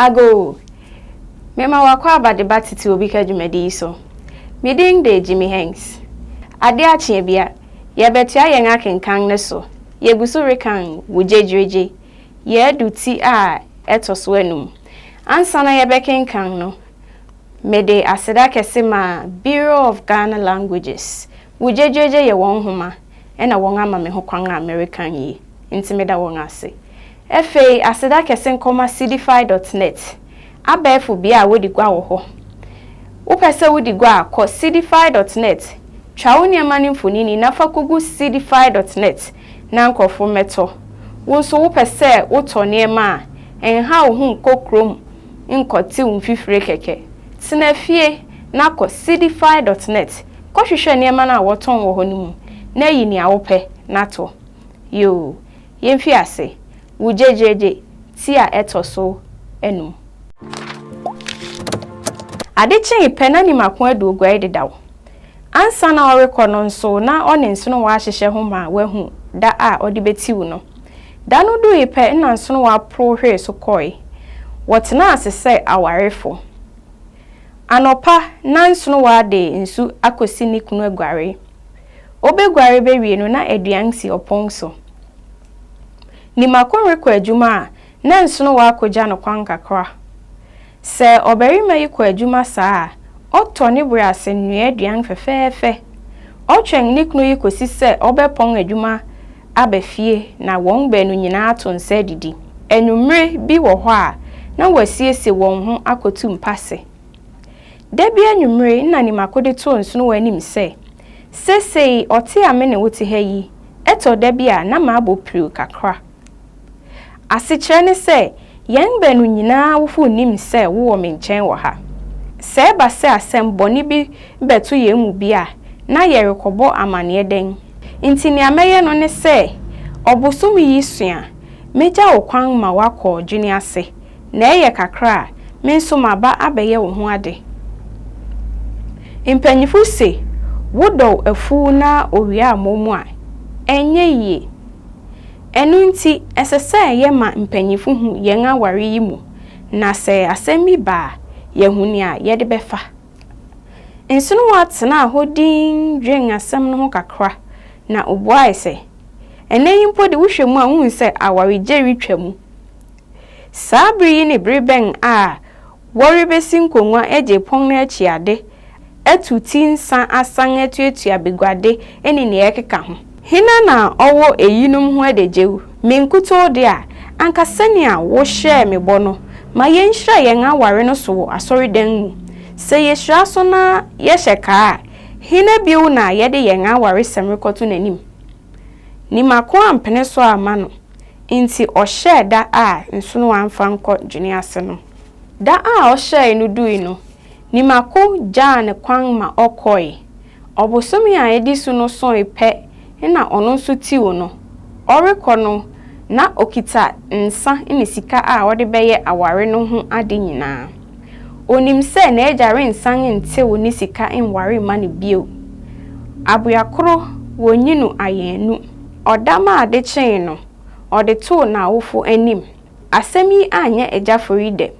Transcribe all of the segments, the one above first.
Ago! Mema w'akwaaba de ba tete obi ka dwumadi yi so. Me din de Jimmy Hanks. Ade akye abia, yɛbɛtoa yɛn akenkan no so. Yegu so rekan Wo Gyegyeregye. Yɛadu ti a ɛtɔ so anum. Ansa na yɛbɛkenkan no, mede aseda kɛse ma Bureau of Ghana Languages. Wo Gyegyeregye yɛ wɔn nhoma na wɔn ama me ho kwan a merekan yi, nti meda wɔn ase. Afei aseda kɛse nkɔma Seedify dot net, abɛɛfo bea a wodi gua wɔ hɔ. Wopɛ sɛ wodi gua a, kɔ Seedify dot net, twa wo nneɛma no mfonini na fa kogu Seedify dot net na nkurɔfo mmɛtɔ. Wo nso wopɛ sɛ wotɔ nneɛma a, nhaw wo ho nkɔ kurom nkɔtew mfifire kɛkɛ. Tena fie na kɔ Seedify dot net kɔhwehwɛ nneɛma no a wɔtɔn wɔ hɔ no mu na yi nea wopɛ na tɔ. Yoo, yemfi ase. Wo gyegyeegye, ti a ɛtɔ so anum. Ade kyee pɛ na Nimako adu oguare dedaw. Ansa na ɔrekɔ no nso na ɔne nsonowa ahyehyɛ ho ma wahu da a ɔde betiw no. Da no dui pɛ na nsonowa porow hwee so kɔe. Wɔtenaa ase sɛ awarefo. Anɔpa na nsonowa de nsu akosi ne kunu aguaree. Obeguare bewie no na aduan si ɔpon so. Nimako rekɔ adwuma a, na nsonowa akogya no kwan kakra. Sɛ ɔbarima yi kɔ adwuma saa a, ɔtɔ ne bere ase noa aduan fɛfɛɛfɛ. Ɔtwɛn ne kunu yi kosi sɛ ɔbɛpɔn adwuma aba fie na wɔn baanu nyinaa ato nsa adidi. Anwummere bi wɔ hɔ a, na wɔasiesie wɔn ho akotu mpase. Da bi anwummere na Nimako de too nsonowa anim sɛ, Seesei ɔte a me ne wo te ha yi, ɛtɔ da bi a na mabɔ piriw kakra. Asekyerɛ ne sɛ, yɛn baanu nyinaa awofo nnim sɛ wowɔ me nkyɛn wɔ ha. Sɛ ɛba sɛ asɛm bɔne bi bɛto yɛn mu bi a, na yɛrekɔbɔ amanneɛ dɛn? Enti nea mɛyɛ no ne sɛ, ɔbosome yi sua, megya wo kwan ma woakɔ dwene ase, na ɛyɛ kakra a, me nso maba abɛyɛ wo ho ade. Mpanyimfo se, Wodɔw afuw na owia ammɔ mu a, ɛnyɛ yiye. Ɛno nti, ɛsɛ sɛ yɛma mpanyimfo hu yɛn aware yi mu, na sɛ asɛm bi ba a, yɛahu nea yɛde bɛfa. Nsonowa tenaa hɔ dinn dwen asɛm no ho kakra, na obuae sɛ, Ɛnnɛ yi mpo de wohwɛ mu a wuhu sɛ awaregyae retwa mu. Saa bere yi ne bere bɛn a wɔrebesi nkongua agye pon no akyi ade, atu ti nsa asan atuatua baguade ne nea ɛkeka ho? Hena na ɔwɔ eyinom ho adagyew? Me nkutoo de a, anka sɛnea wohyɛɛ me bɔ no, ma yenhyira yɛn aware no so wɔ asɔredan mu. Sɛ yehyira so na yɛhyɛ kaa a, hena bio na yɛde yɛn awaresɛm rekɔto n'anim? Nimako ampene so amma no, enti ɔhyɛɛ da a nsono amfa nkɔ dwene ase no. Da a ɔhyɛe no dui no, Nimako gyaa no kwan ma ɔkɔe. Ɔbosome a edi so no soe pɛ na ɔno nso tiw no. Ɔrekɔ no, na okita nsa ne sika a ɔde bɛyɛ aware no ho ade nyinaa. Onim sɛ n'agya rensan ntew ne sika nware mma no bio. Aboa koro, wonyi no ayɛnnu. Ɔda ma ade kyee no, ɔde too n'awofo anim. Asɛm yi anyɛ Agya Fori dɛ.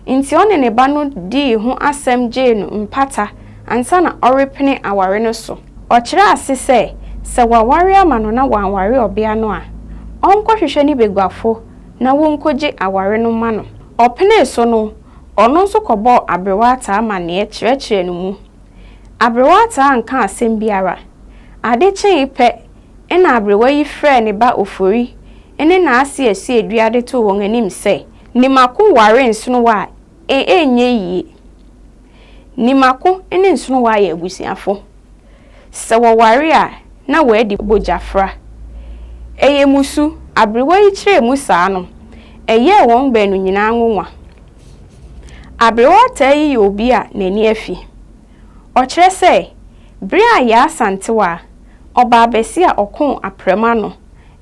Enti ɔne ne ba no dii ho asɛm gyee no mpata ansa na ɔrepene aware no so. Ɔkyerɛɛ ase sɛ, sɛ waware ama no na wanware ɔbea no a, ɔnkɔhwehwɛ ne baguafo na wonkogye aware no mma no. Ɔpenee so no, ɔno nso kɔbɔɔ Aberewa Ataa amanneɛ kyerɛkyerɛɛ no mu. Aberewa Ataa anka asɛm biara. Ade kyee pɛ na aberewa yi frɛɛ ne ba Ofori ne n'ase Asuadua de too wɔn anim sɛ, Nimako ware nsonowa a, ɛrenyɛ yie. Nimako ne nsonowa yɛ abusuafo. Sɛ wɔware a, na wɔadi bogyafra. Ɛyɛ mmusu. Aberewa yi kyerɛɛ mu saa no, ɛyɛɛ wɔn baanu nyinaa nwonwa. Aberewa taa yi yɛ obi a n'ani afi. Ɔkyerɛ sɛ, bere a Yaa Asantewaa, ɔbaabasia a ɔkoo aprɛm ano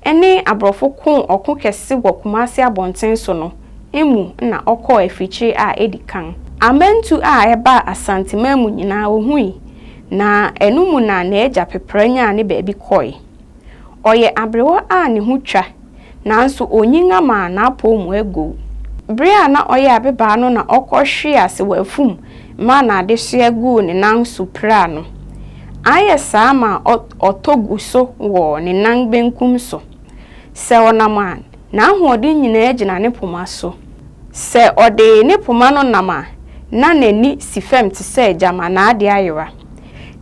ne aborɔfo koo ɔko kɛse wɔ Kumasi abɔnten so no mu na ɔkɔɔ afikyiri a edi kan. Amantu a ɛbaa Asanteman mu nyinaa ohui, na ɛno mu na n'agya Pepra nyaa ne baabi kɔe. Ɔyɛ aberewa a ne ho twa, nanso onyin ama n'apɔw mu agow. Bere a na ɔyɛ ababaa no na ɔkɔhwee ase wɔ afum maa n'adesoa guu ne nan so piraa no. Ayɛ saa ma ɔtɔ gu so wɔ ne nan benkum so. Sɛ ɔnam a, n'ahoɔden nyinaa gyina ne poma so. Sɛ ɔde ne poma no nam a, na n'ani si fam te sɛ gyama n'ade ayera.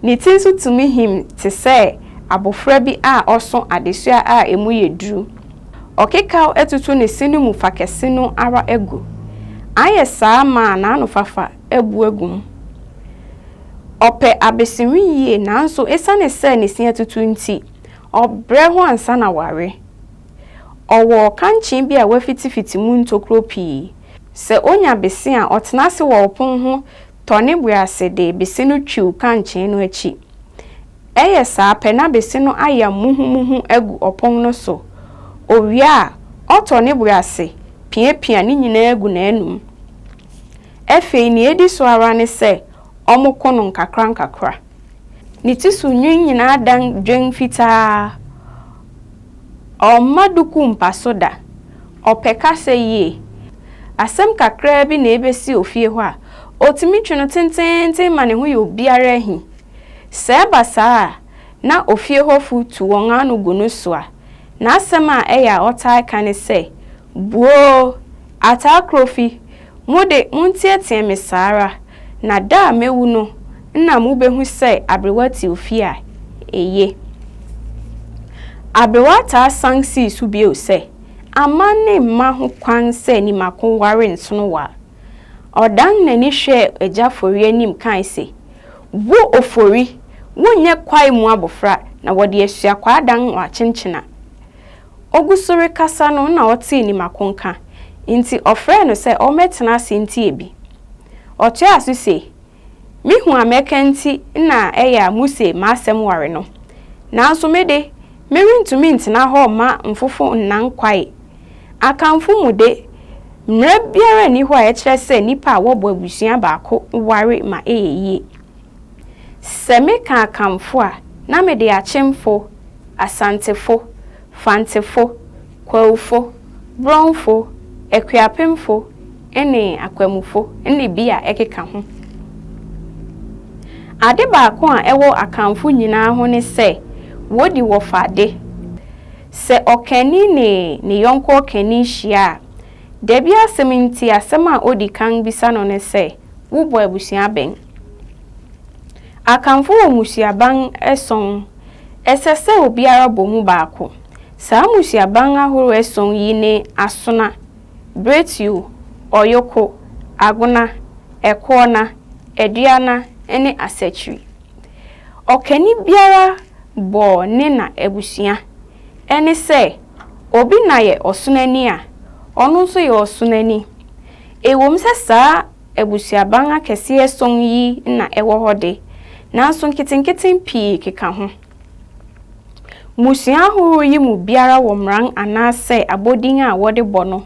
Ne ti nso tumi him te sɛ abofra bi a ɔso adesoa a emu yɛ duru. Ɔkekaw atutu ne se no mu fa kɛse no ara agu. Ayɛ saa ma n'anofafa abu agu mu. Ɔpɛ abesewe yie nanso esiane sɛ ne se atutu nti, ɔbrɛ ho ansa na wawe. Ɔwɔ kankyee bi a wafitifiti mu ntokuro pii. Sɛ onya bese a, ɔtena ase wɔ ɔpon ho tɔ ne bo ase de bese no twiw kankyee no akyi. Ɛyɛ saa pɛ na bese no ayam muhumuhu agu ɔpon no so. Owie a, ɔtɔ ne bo ase piapia ne nyinaa gu n'anom. Afei nea edi so ara ne sɛ ɔmoko no nkakrankakra. Ne ti so nwi nyinaa dan dwen fitaa. Ɔmma duku mpa so da. Ɔpɛ kasa yie. Asɛm kakraa bi na ebesi ofie hɔ a, otumi twe no tenteenten ma ne ho yɛ obiara ahi. Sɛ ɛba saa a, na ofie hɔfo tu wɔn ano gu no so a, n'asɛm a ɛyɛ a ɔtaa ka ne sɛ, Buoo! Ataa Kurofi, mo de monteɛteɛ me saa ara, na da a mewu no na mubehu sɛ aberewa te ofie a, eye. Aberewa taa san sii so bio sɛ, Amanne mma ho kwan sɛ nimako ware nsonowa. Ɔdan n'ani hwɛɛ Agya Fori anim kae se, Wo Ofori, wonyɛ kwae mu abofra na wɔde asuakwaa adan wo akyenkyena. Ogu so rekasa no na ɔtee nimako nka, enti ɔfrɛɛ no sɛ ɔmmɛtena ase ntie bi. Ɔtoaa so se, Me hu a mɛka nti na ɛyɛ a muse m'asɛm ware no. Nanso me de, merentumi ntena hɔ mma mfofo nnan kwae. Akanfo mu de, mmara biara nni hɔ a ɛkyerɛ sɛ nnipa a wɔbɔ abusua baako ware ma ɛyɛ yie. Sɛ meka Akanfo a, na mede Akyemfo, Asantefo, Fantefo, Kwawufo, Brɔnfo, Akuapemfo ne Akwamufo ne bi a ɛkeka ho. Ade baako a ɛwɔ Akanfo nyinaa ho ne sɛ wodi wɔfa de. Sɛ ɔkanni ne ne yɔnko ɔkanni hyia a, dabi asɛm nti asɛm a odi kan bisa no ne sɛ, Wobɔ abusua bɛn? Akanfo wɔ mmusuaban ason. Ɛsɛ sɛ obiara bɔ mu baako. Saa mmusuaban ahorow ason yi ne Asona, Biretuo, Ɔyoko, Agona, Ɛkoɔna, Aduana ne Asakyiri. Ɔkanni biara bɔ ne na abusua. Ɛne sɛ, obi na yɛ ɔsonani a, ɔno nso yɛ ɔsonani. Ɛwom sɛ saa abusuaban akɛse ason yi na ɛwɔ hɔ de, nanso nketenkete pii keka ho. Mmusua ahorow yi mu biara wɔ mmran anaasɛ abodin a wɔde bɔ no.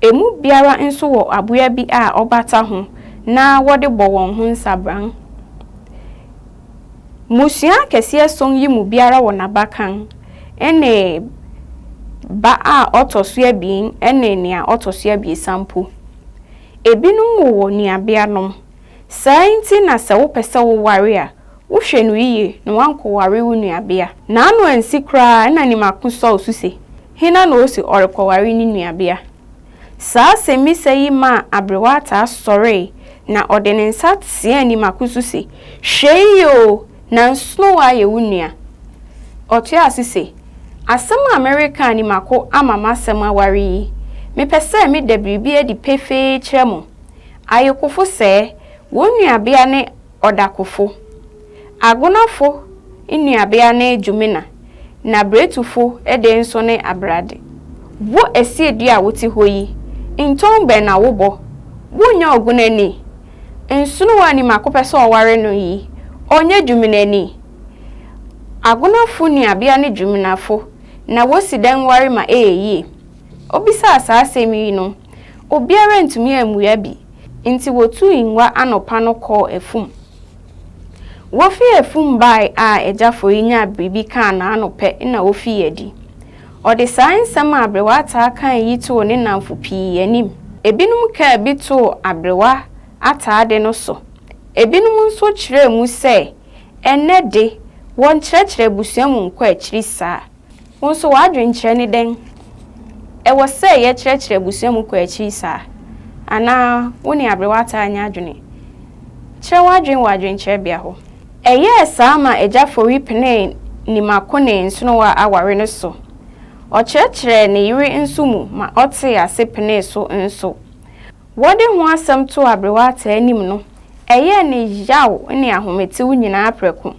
Emu biara nso wɔ aboa bi a ɔbata ho na wɔde bɔ wɔn ho nsabran. Mmusua akɛse ason yi mu biara wɔ n'abakan ne ba a ɔtɔ so abien ne nea ɔtɔ so abiɛsa mpo. Ebinom wowɔ nuabeanom. Saa nti na sɛ wopɛ sɛ woware a, wohwɛ no yiye na woankɔware wo nuabea. N'ano ansi koraa na Nimako sɔw so se, Hena na ose ɔrekɔware ne nuabea? Saa asɛmmisa yi maa aberewa Ataa sɔree na ɔde ne nsa teɛɛ Nimako so se, Hwɛ yiye oo, na nsonowa ayɛ wo nua. Ɔtoaa so se, Asɛm a mereka a Nimako ama m'asɛm aware yi, mepɛ sɛ meda biribi adi pefee kyerɛ mo. Ayekofo sɛɛ, wɔn nuabea ne Ɔdakofo. Agonafo nuabea ne Dwumena, na Bretufo de nso ne Abrade. Wo Asiedua a wote hɔ yi, ntɔn bɛn na wobɔ? Wonyɛ Ɔgonani? Nsonowa a Nimako pɛ sɛ ɔware no yi, ɔnyɛ Dwumenani? Agonafo nuabea ne Dwumenafo, na wosi dɛn ware ma ɛyɛ yie? Obisaa saa asɛm yi no, obiara antumi ammua bi, enti wotuu ngua anɔpa no kɔɔ afum. Wofii afum bae a Agya Foyi nyaa biribi kaa n'ano pɛ na ofii adi. Ɔde saa nsɛm a Aberewa Ataa kae yi too ne nnamfo pii anim. Ebinom kaa bi too aberewa ataade no so. Ebinom nso kyerɛɛ mu sɛ ɛnnɛ de, wɔnkyerɛkyerɛ abusua mu nkɔ akyiri saa. Wo nso w'adwenkyerɛ ne dɛn? Ɛwɔ sɛ yɛkyerɛkyerɛ abusua mu kɔ akyiri saa? Anaa wo ne aberewa ataa nyɛ adwene? Kyerɛ w'adwene wɔ adwenkyerɛbea hɔ. Ɛyɛɛ saa ma Agya Fori penee Nimako ne Nsonowa aware no so. Ɔkyerɛkyerɛɛ ne yere nso mu ma ɔtee ase penee so nso. Wɔde ho asɛm too aberewa ataa anim no, ɛyɛɛ no yaw ne ahometew nyinaa prɛko.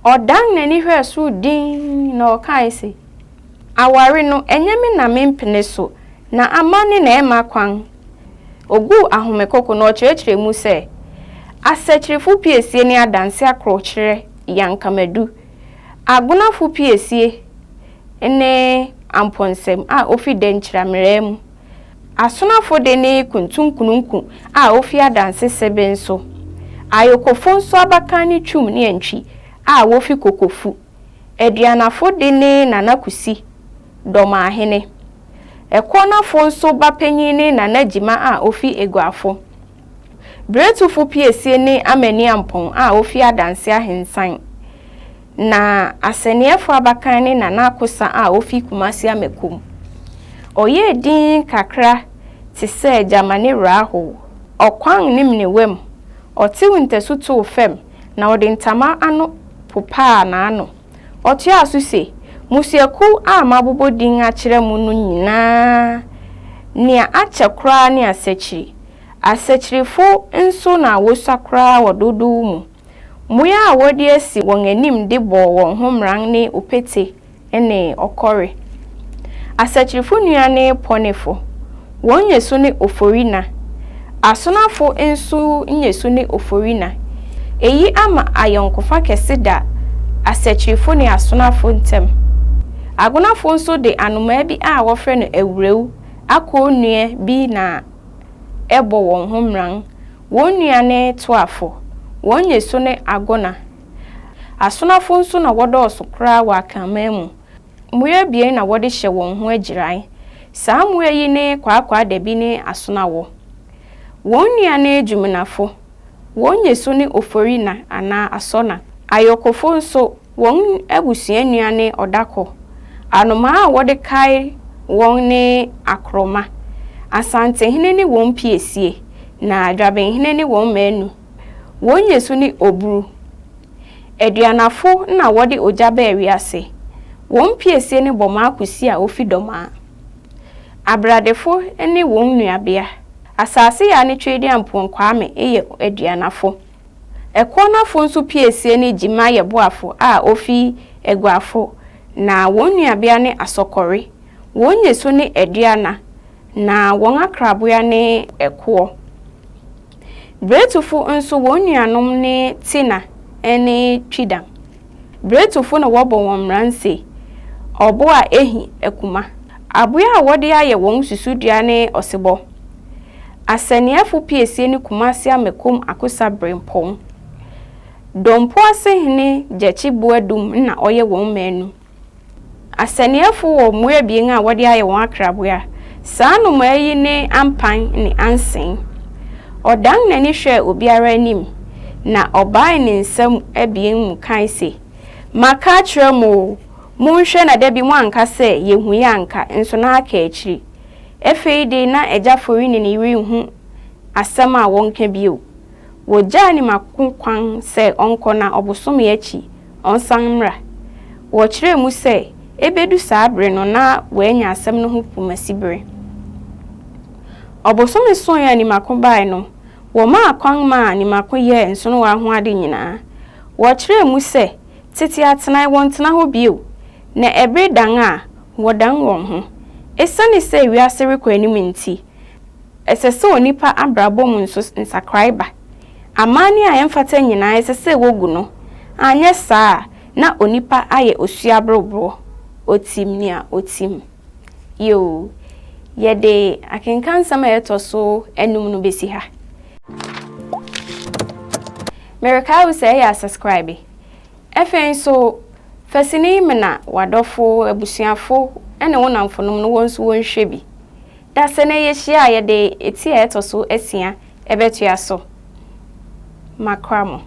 Ɔdan n'ani hwɛɛ soro dinn na ɔkae se, Aware no, ɛnyɛ me na mempene so, na amanne na ɛmma kwan. Oguu ahomekoko na ɔkyerɛkyerɛɛ mu sɛ, Asɛkyerefo piesie ne adanse akorokyerɛ yankamadu, Agonafo piesie ne ampɔnsɛm a ofi dɛnkyira-mmeraa mu. Asonafo de ne kuntunkununku a ofi adanse sebe nso. Ayokofo nso abakan ne Twum ne Antwi a wofi Kokofu. Aduanafo de ne Nana Kusi, Dɔmaahene. Ɛkoɔnafo nso ba panyin ne Nana Gyima a ofi Eguafo. Biretufo Piesie ne Amani Ampɔn a ofi Adanse Ahensan. Na asɛnniɛfo abakan ne Nana Akosa a ofi Kumasi Amakom. Ɔyɛɛ dinn kakra te sɛ gyama ne werɛ ahow. Ɔkwan ne menewam, ɔtew ntasu too fam na ɔde ntama ano popaa n'ano. Ɔtoaa so se, Mmusuakuw a mabobɔ din akyerɛ mo no nyinaa, nea akyɛ koraa ne asakyiri. Asakyirifo nso na wosua koraa wɔ dodow mu. Mmoa a wɔde asi wɔn anim de bɔɔ wɔn ho mmran ne opete ne ɔkɔre. Asakyirifo nua ne pɔnefo. Wɔn nyeso ne oforina. Asonafo nso nyeso ne oforina. Eyi ama ayɔnkofa kɛse da asakyirifo ne asonafo ntam. Agonafo nso de anomaa bi a wɔfrɛ no awurew akɔnnua bi na ɛbɔ wɔn ho mmran. Wɔn nua ne Toafo, wɔn nyeso ne Agona. Asonafo nso na wɔdɔɔso koraa wɔ Akanman mu. Mmoa abien na wɔde hyɛ wɔn ho agyirae. Saa mmoa yi ne kwaakwaadabi ne asonawɔ. Wɔn nua ne Dwumenafo, wɔn nyeso ne Oforina anaa Asɔna. Ayɔkofo nso, Wɔn abusua nua ne ɔdakɔ. Anomaa a wɔde kae wɔn ne akorɔma. Asantehene ne wɔn piesie, na Dwabenhene ne wɔn mmaanu. Wɔn nyesu ne oburu. Aduanafo na wɔde ogya baa wiase. Wɔn piesie ne Bɔmaa Kusi a ofi Dɔmaa. Abradefo ne wɔn nuabea. Asase Yaa ne Tweaduampɔn Kwame yɛ Aduanafo. Ɛkoɔnafo nso piesie ne Gyima yɛ boafo a ofi Aguafo, na wɔn nuabea ne Asɔkɔre. Wɔn nyeso ne Aduana, na wɔn akraboa ne Ɛkoɔ. Biretufo nso wɔn nuanom ne Tina ne Twidam. Biretufo na wɔbɔ wɔn mmran se, Ɔbo a ehi akuma. Aboa a wɔde ayɛ wɔn susudua ne ɔsebɔ. Asɛnniɛfo piesie ne Kumasi Amakom Akosa Brempong. Dompo ase hene Gyakye Boadum na ɔyɛ wɔn mmaanu. Asɛnniɛfo wɔ mmoa abien a wɔde ayɛ wɔn akraboa. Saa nnomaa yi ne ampan ne ansen. Ɔdan n'ani hwɛɛ obiara anim, na ɔbaee ne nsa abien mu kae se, Maka akyerɛ mo oo, monhwɛ na da bi moanka sɛ, 'Yehui anka, nso na aka akyiri. Afei de na Agya Fori ne ne yere nhu asɛm a wɔnka bio. Wogyaa Nimako kwan sɛ ɔnkɔ na ɔbosome akyi ɔnsan mmra. Wɔkyerɛɛ mu sɛ ebedu saa bere no na wɔanya asɛm no ho pumasibere. Ɔbosome soe a Nimako bae no, wɔmaa kwan maa Nimako yɛɛ nsonowa ho ade nyinaa. Wɔkyerɛɛ mu sɛ tete atenae wɔntena hɔ bio, na ɛbere dan a, wɔdan wɔn ho. Esiane sɛ wiase rekɔ anim nti, ɛsɛ sɛ onipa abrabɔ mu nso nsakrae ba. Amanne a ɛmfata nyinaa ɛsɛ sɛ wogu no, anyɛ saa a na onipa ayɛ osuabereborɔ, otim nea otim. Yiw, yɛde akenkansɛm a ɛtɔ so anum no besi ha. Merekae wo sɛ ɛyɛ a subscribe. Afei nso, fa sini yi mena w'adɔfo, abusuafo ne wo nnamfonom no wɔn nso wɔnhwɛ bi. Da sɛ na yɛhyia a yɛde eti a ɛtɔ so 6 ɛbɛtoa so. Makra mo.